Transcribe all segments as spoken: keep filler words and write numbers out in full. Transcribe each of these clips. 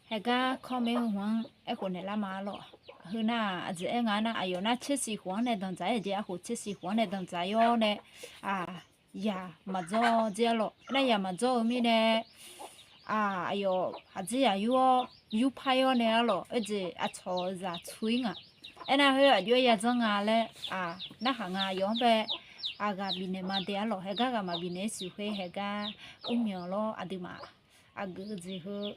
Haeqgar kawr mae heu hmq-anr aerkhof naeqlar ma arlawq. Heu nar-aq, aqjeq aer nga nar, aqyawf nar tsersiq khof-anr nae danqdzaq-aer jeq, arkhof tsersiq khof-anr nae danqdzaq-awr nae, aq, yaq maqdzawr dzer arlawq. Aernar yaq maqdzawr-eu mirnae, aq, aqyawf haqdzir yaq yur-awr, yurpar-awr nae arlawq, oerjeq aqcawq-eu zaq cu-ir ngaq. Aernar khoer aqjox-aer ya dzanr nga laer, aq, narhaq nga yawf-anr bae, aq, ghaq bifnaeq ma de arlawq. Haeqgar ghaq maqbifnaeq-ir siq khoer haeqgar, urmyanq lawr aqduimaf, aqgeu jeq heu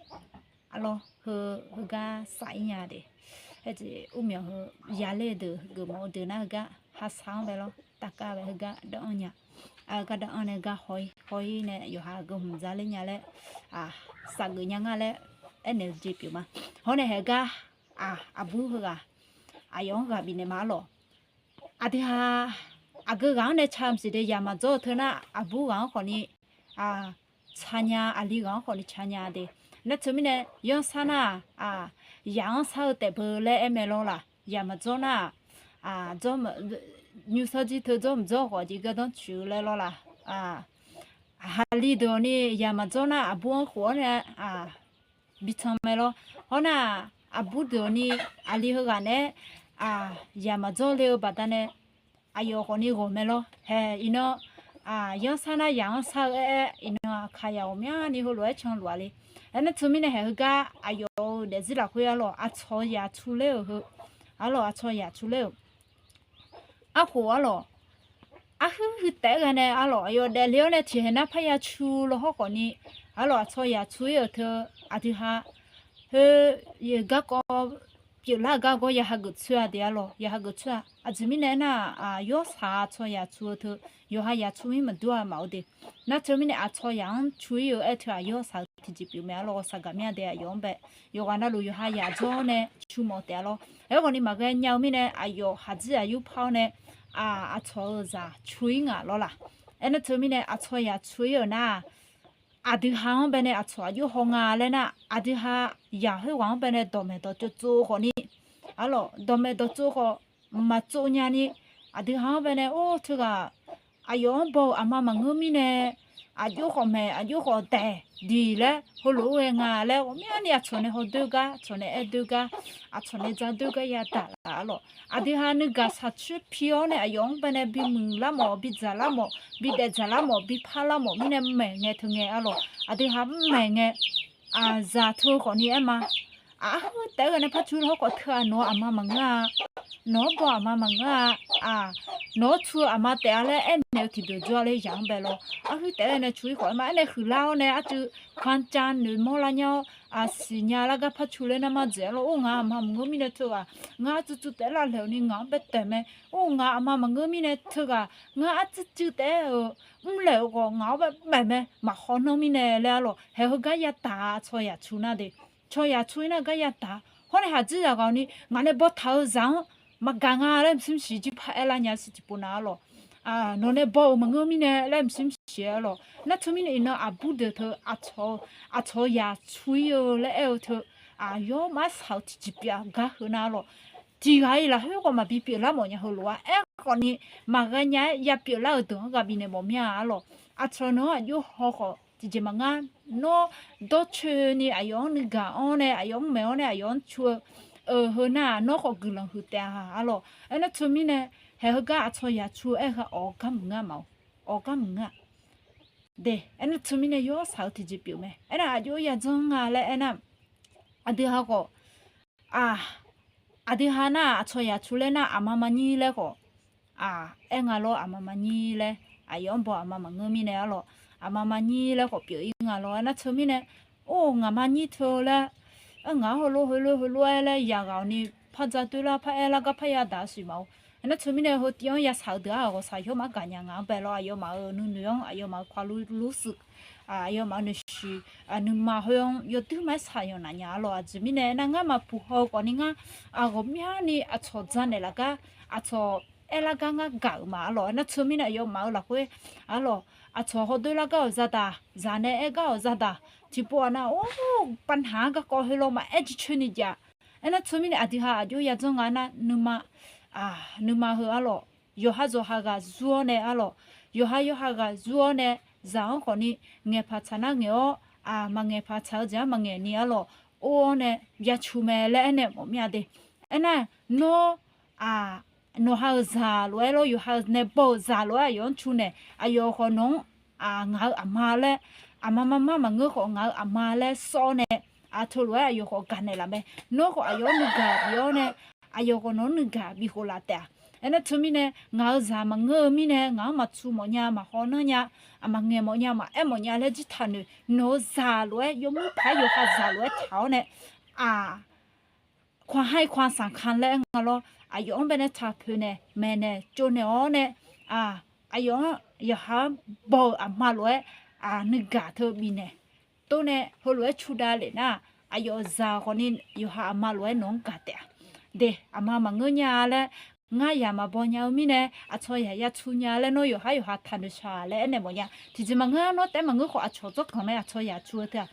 arlawq, heu, heugar saf-ir nya de. Aerjeq urmyanq heu yaler-eu deuq, geufmawf-eu deuq nar heugar, hasa-anr bae lawr, tavkar bae heugar danr-anr nya. Heugar danr-anr nae gar haw-ir, haw-ir nae yawqha geuf hmq dzaqler nya laer, aq, safgeuf nya nga laer aernaeq-eu jeq pyeuf ma. Hawr nae haeqgar, aq, aqbur heughaq, aqyawf-anr ghaq bifnaeq ma arlawq. Aqdui ha, aqgeu ghaq-anr nae ca maqsiq de, yaq maqdzawr-eu teu nar, aqbur ghaq-anr khawfni, aq, ca nya, aqli ghaq-anr khawfni ca nya de. Nar teumirnae, yanrsar nar-aq, aq, yaq-anr sar-eu taef beu laer aer mae lawr laq. Yaq maqdzawr nar-aq, aq, nymrsanr jir teu dzawr maqdzawr khawf jeq gardanr coeq-eu laer lawr laq. Aq, aqli deuq-awq ni yaq maqdzawr nar aqbur-anr khof-awr nae, aq, bican mae lawr. Hawr nar-aq, aqbur deuq-awq ni aqli heughaq naeq-aer, aq, yaq maqdzawr le-eu baqdanae, aqyawf khawfni ghawq mae lawr. Hae, iqnan, aq, yanrsar nar yaq-anr sar-eu aer-aer, iqnan aqkaq yaq ghawqmyani heulof-aer canluf-a le. Aernar teumirnae haeq heugar aqyawf-euq daefzir lafkhoer arlawq, aqcawq yaq cu ler-euq heu, arlawq, aqcawq yaq cu ler-euq Arkhof arlawq, arhuir huiq taef-aer ghae nae arlawq, aqyawf daefle-awr nae tiqhaeq nar parya cu law hawr khawfni, arlawq, aqcawq yaq cu-ir-euq teu, aqdui ha, heu, garkawv pyeuflar-eu gar gawr ya hageuf coer-a de arlawq, ya hageuf coer-a. Aqjeq mirnae aernar-aq, yawrsaq aqcawq yaq cu-eu teu, yawqha yaq cu-ir maqdur-a maqaer de. Nar teumirnae aqcawq yaq-anr cu-ir-eu aer teu-aq, yawrsaq-eu tiqjeq pyeuf mae arlawq, saqgaq mir-a de aqyawf-anr bae. Yawqghaq navluf yawqha yaq dzawr-awr nae cu mawf taef-a lawr. Aerkhawfni maqghae nya-eu mirnae aqyawf haqdzir aqyur par-awr nae, aqcawq-euq zaq cu-ir ngaq lawr laq. Aernar teumirnae aqcawq yaq cu-ir-euq nar-aq, aqdui ha-anr bae nae aqcawq aqjox haw nga laer nar, aqdui ha yaq khoerghaq-anr bae nae dawqmaeq dawqtsov tsov khawfni, arlawq, dawqmaeq dawqtsov khawf maqtsov nyani, aqdui ha-anr bae nae or teughaq aqyawf-anr baw-euq aqma maqngeur mirnae, aqjox khawf maeq aqjox khawf daeq diq laer heulof-aer ghae nga laer ghawqmyani aqcawq nae hawdoer gar, aqcawq nae aerdoer gar, aqcawq nae dzaqdoer gar yadaq laf arlawq. Aqdui ha nuigaq shaqcoer pi-awr nae aqyawf-anr bae nae bimuiq lar mawf, bidzaq lar mawf, bidaef dzaq lar mawf, bipar lar mawf mirnae maeq ngae teu ngae arlawq. Aqdui ha mr maeq ngae, aqzaq teu khawfni aer ma. Arhuir taef-aer ghae nae par cu lawr khawf teu-aq, nawq-eu aqma maqngeur-a. Nawq-anr baw aqma maqngeur-a. Nawq-anr cu-eu aqma taef-a laer aernaeq-eu tiqdeuq jawr-a laer yaq-anr bae lawr. Arhuir taef-aer ghae nae cu-ir khawf aer ma, aernaeq huiqlar-awr nae arcuiv kancan noeqmawr lar nya-awr, siqnya lar gar par cu laer nar mar dzaeq-a lawr. Or ngaq aqma maqngeur mirnae teughaq ngar arcuiv cuiv taef-aer lavlaeq-awq ni ngaq-anr bae taeq mae. Or ngaq aqma maqngeur mirnae teughaq ngar arcuiv cuiv taef-aer-euq mrlaeq-eu khawf ngaq-anr bae maeq mae, maqhaw nanr mirnae laer arlawq. Haeq heugar yadaq-a, aqcawq yaq cu nar de. Cawq yaq cu-ir nar gar yadaq. Hawr nae haqdzir zaqghaq ni ngaq nae baw taq-eu zaq-anr maqgaq nga laer maqshir maqsiq jir par aer lar nya siq tiqpov nav arlawq. Nawq nae baw-euq maqngeur mirnae laer maqshir maqsiq arlawq. Nar teumirnae iqnan aqbur deuq teu aqcawq yaq cu-ir-eu laer aer-eu teu, aqyawf maqshaq-eu tiqjeq pyeuf-a gar heu nar arlawq. Tiqghaq-iq lafkhoer khawf maqbi pyeuflar mawf nya heulof-aer aerkhawfni, maqghae nya-aer ya pyeuflar-euq deuq-anr ghaq bifnaeq mawf mir-a arlawq. Aqcawq nawq-anr aqjox haw khawf tiqjeq maqngar. Nawr dawrcoeni aqyawf-anr nuigaq-awr nae aqyawf-anr maeq-awr nae aqyawf-anr cu-eu, eu, heu nar-aq nawr khawf guiqlanq huiq taef-a arlawq. Aernar teumirnae, haeq heugar aqcawq yaq cu-eu aer-eu ha awq gar maqngeur-a maqaer, awq gar maqngeur-a. De, aernar teumirnae yawr saq-eu tiqjeq pyeuf mae. Aernar aqjox yadzanr nga laer aernar, aqdui ha khawf, aq, aqdui ha nar-aq aqcawq yaq cu laer nar aqma maqnyir laer khawf, aq, aer nga lawr, aqma maqnyir laer, aqyawf-anr baw aqma maqngeur mirnae arlawq, aqma maqnyir laer khawf pyeuf-ir nga lawr. Aernar teumirnae, or, ngaq maqnyir teu laer, ngaq-anr heulof heulof heulof-aer laer yaqghaq-awq ni par dzaqdoer lar, par aer lar gar par yadaq-eu siq maqaer. Aernar teumirnae heu tiv-anr yashaq-eu deuq-aq ghawqshaq yawr maqgaq nya ngaq-anr bae lawr, aqyawfmaf-euq nuinoeq-anr, aqyawfmaf-euq paqlur lur shuif, aqyawfmaf-euq noeqshiq, nuima khoer-anr yawduir maqaer shaq yawqnaq nya arlawq. Aqjeq mirnae aernar ngar maqpuq haw-eu khawfni ngar, aqghawqmyani aqcawq dzaqnaeq laf gar, aqcawq aer lar gar ngar gaq-euq ma arlawq. Aernar teumirnae aqyawfmaf-euq lafkhoer arlawq, aqcawq hawdoer lar gar-awq zadaq, zaq nae aer gar-awq zadaq, tiqpov-aq nar or, pavnaq-anr garkawv heulof maqaer jircoeni jav. Aernar teumirnae aqdui ha aqjox yadzanr nga nar nuima, nuima heu arlawq, yawqha zawqha ghaq zur-awr nae arlawq, yawqha yawqha ghaq zur-awr nae, zaq-anr khawfni ngaeqpaq tsaq nar ngaeq-awr, maqngaeq paq tsaq-eu jeq-anr maqngaeq ni arlawq, or-awr nae byacu mae laer aernaeq mawf mir-a de. Aernar, nawr, nawqha-euq zaq lof-aer lawr, yawqha-euq nae baw-euq zaq lof-aer aqyawf-anr cu naeq, aqyawf khawf nawq-anr ngaq-euq aqma laer, aqma mar mar maqngeur khawf ngaq-euq aqma laer sawr-awr nae, aq, teulof-aer aqyawf khawf gaqnaeq laf mae. Nawr khawf aqyawf-anr nuigaq bif-awr nae, aqyawf khawf nawq-anr nuigaq bifkhof laf taef-a. Aernar teumirnae ngaq-euq zaq maqngeur-eu mirnae ngaq-anr maqtsu mawfnya, maqhaw nanr nya, maqngaeq mawfnya, maqaer mawfnya laer jir taqnoeq. Nawq-euq zaq lof-aer yawmuir paq-aer yawqha zaq lof-aer taq-awr nae, aq, ความให้ความสำคัญ laer aer nga lawr, aqyawf-anr baenae taq poeq naeq maeqnaeq tsovnaeq-awr nae, aq, aqyawf-anr yawqha-anr baw-euq aqma lof-aer, aq, nuigaq teu bifnaeq tov nae heulof-aer cu dav lef nar, aqyawf zaq khawfni yawqha aqma lof-aer nawq-anr gaq taef-a. De, aqma maqngeur nya-a laer, ngar yaq maqbaw nya-eu mirnae aqcawq yaq ya cu nya laer nawr yawqhar yawqha taqnoeq shaq laer aernaeq mawfnya. Tiqjeq maqngeur nawr taef-aer maqngeur khawf aqcawq dzawrganq mae, aqcawq yaq cu-eu teu-aq.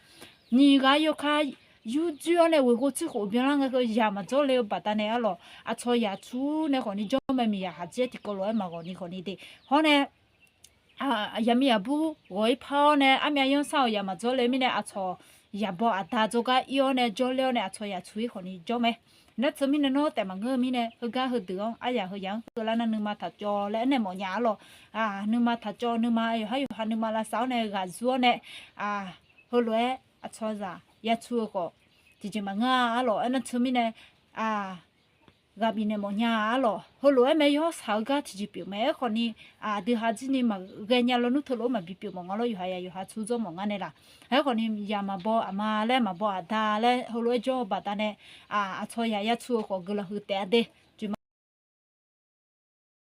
Nyiq ghaq yawkaq yurdzoer-awr nae ghoeqghov tserkhof byanlar ngae heu yaq maqdzawr le-eu baqdanae arlawq, aqcawq yaq cu nae khawfni jawr mae. Miqyaq khaqdzer tiqkawv lof-aer maqghawqni khawfni de. Hawr nae yaqmiq yaqbur ghawq-ir par-awr nae armyav yanrsar-euq yaq maqdzawr le mirnae aqcawq yaq baw aqda dzawrgar ir-awr nae jawrler-awr nae aqcawq yaq cu-ir khawfni jawr mae. Nar teumirnae nawr taef maqngeur-eu mirnae heugar heudeuq-anr aryaq heu yaq-anr keuvlar nar nuima taqcawv laer aernaeq mawfnya arlawq. Nuima taqcawv, nuima yawqhar yawqha nuima lavsav-awr nae ghaq zur-awr nae, heulof-aer aqcawq zaq ya cu-eu khawf tiqjeq maqngeur-a arlawq. Aernar teumirnae ghaq bifnaeq mawfnya arlawq. Heulof-aer mae yawshaq-eu gar tiqjeq pyeuf mae. Aerkhawfni aqdui ha jir ni maqghae nya lawnmr teulof-aer maqbi pyeuf mawf nga lawr, yawqha yaq yawqha cu dzawr mawf nga nae laq. Aerkhawfni yaq maqbaw aqma laer maqbaw aqda laer heulof-aer jawr-eu baqdanae, aqcawq yaq ya cu-eu khawf guiqlanq huiq taef-a de.